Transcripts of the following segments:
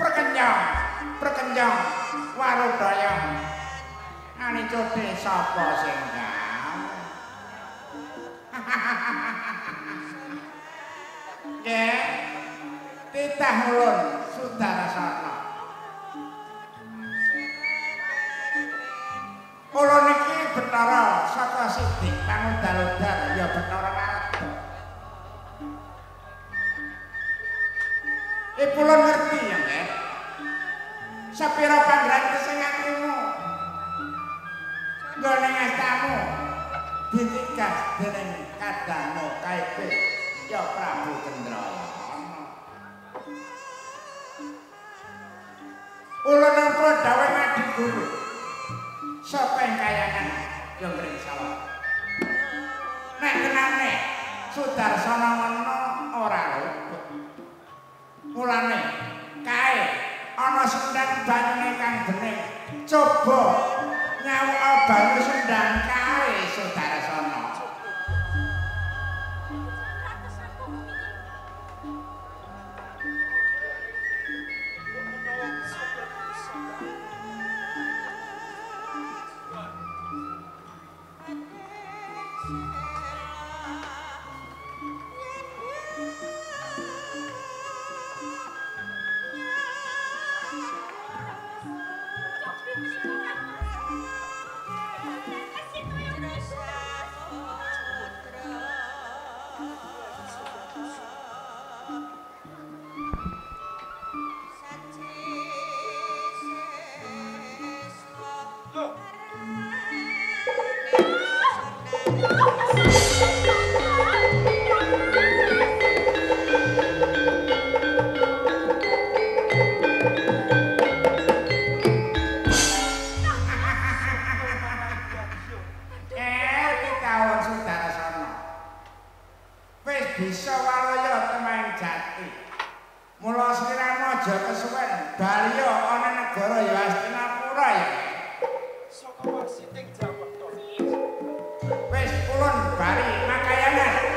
Prekenjang, prekenjang warudaya. Ane cote sapa sing gawe? Nggih. Titah ulun Sudarsana. Ulun iki Bathara saka Sidik Pangudal-udal ya Bathara Narada. Ulun ngerti ya, nggih. Sepira panggeran sing atrimu nggone ngastamu ditigas dening kadangmu kaipe ya Prabu Kendrayana. Ulun nampa dawuh Adi Guru saka ing kayangan ya ngring sawah. Nek tenane Sudarsana ngono ora luput. Mulane kae ana sendang banyune kang bening. Coba nyawuk banyu sendang kae Sudarsana. Bisa walaya temang jati. Mula sliramu aja kesuwen baliya ana negara ya Astinapura ya. Saka wasiting Jawata. Wis ulun bali makayangan.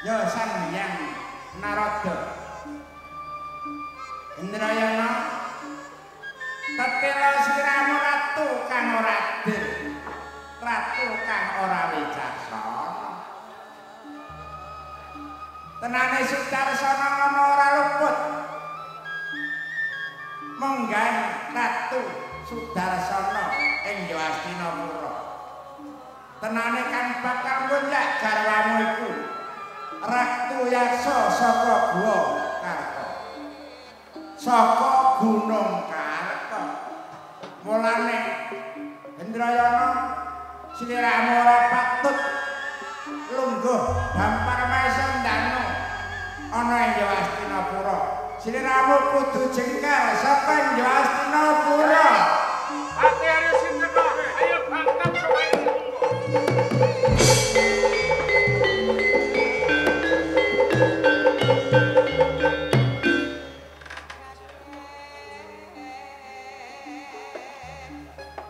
Ya Sang Hyang Narada. Indrayana tetela sliramu ratu kang ora adil, ratu kang ora wicaksana. Tenane Sudarsana ngono ora luput. Menggan Ratu Sudarsana ing Astinapura. Tenane kang bakal ngonjak garwamu iku Ratu Yaksa saka Gua Karta. Saka Gunung Karta. Mulane Indrayana sliramu ora patut lungguh dampar maesa ndanu ana ing Astinapura. Sliramu kudu jengkar saka ing Astinapura. Ati ari sinten ayo bangkat saka ing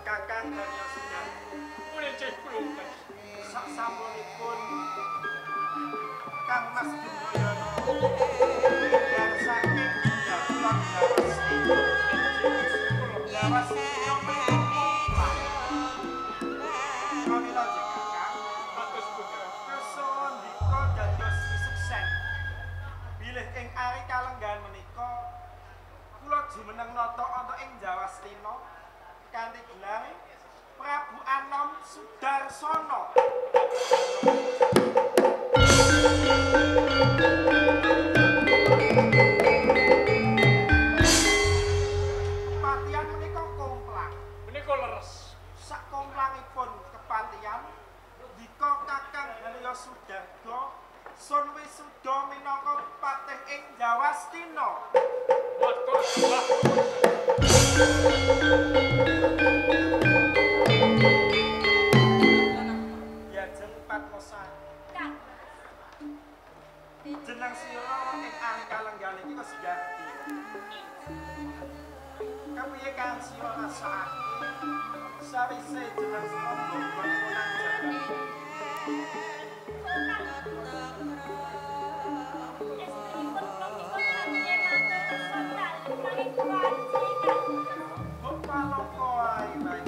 Kakang Darya Sendang. Sak sampunipun Kang Mas Gendroyono ingkang saking Kulon Jawas. Jawas menika komplang. Pramila nggih Kakang, Kados pundi? Kersa ndika dados piseksen. Bilih ing ari kalenggahan menika kula jumeneng nata ana ing Jawastina kanthi gelar Prabu Anom Sudarsana. Kepatihan menika komplang. Menika leres. Sak komplangipun kepatihan ndika Kakang Haryo Sudarga sun wisuda minangka patih ing Jawastina. Matur sembah nuwun. Diajeng Padmasari. Kang. Jeneng sira ing ari kalenggahan iki wis ganti. Kepiye kang sira rasakake sawise jeneng sira mbok nang jagat? Estrinipun kula dipun badhe matur kersa dalem maring kuwaci Kang. Mbok paloko ae bae.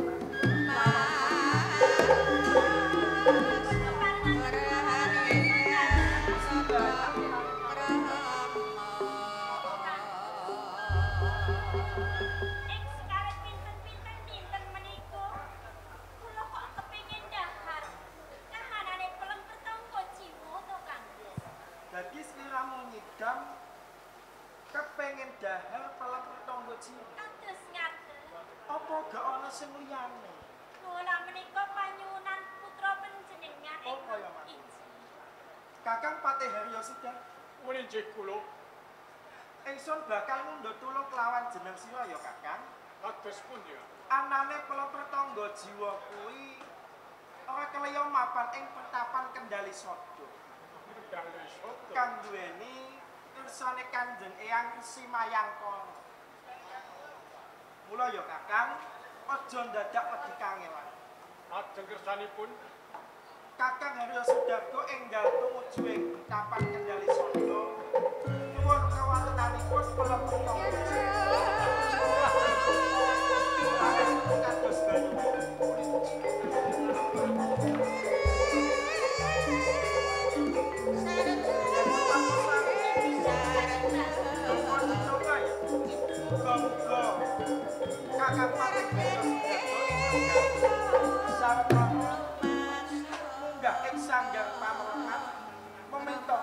Dipun keparengaken kersa dalem. Ing sekaret pinten-pinten dinten menika kula kok kepengin dahar kahanane pelem pertangga jiwa to Kang. Dadi sliramu nyidam kepengin dahar pelem tangga jiwa. Kados ngaten. Apa gak ana sing liyane? Kula menika panyuwunan putra panjenengan Oh, kaya mangkono. inji. Kakang Patih Haryo Sudah, Muni nggih kula. ingsun bakal ngundhut tulung kelawan jeneng sira ya Kakang. Kados pundi? Anane pelem pertangga jiwa kuwi ora keliya mapan ing pertapan Kendali Sada. Kendali Sada. Kang duweni kersane Kanjeng Eyang Resi Mayangkara. Mula ya Kakang, aja ndadak wedi kangelan. Lajeng kersanipun Kakang Haryo Sudarga enggal tumuju ing pertapan Kendali Sada. Nyuwun kawontenanipun pelem pertangga jiwa. Kados banyu. Muga-muga Kakang Patih Haryo Sudarga ing sarta munggah ing sanggar pamereman meminta.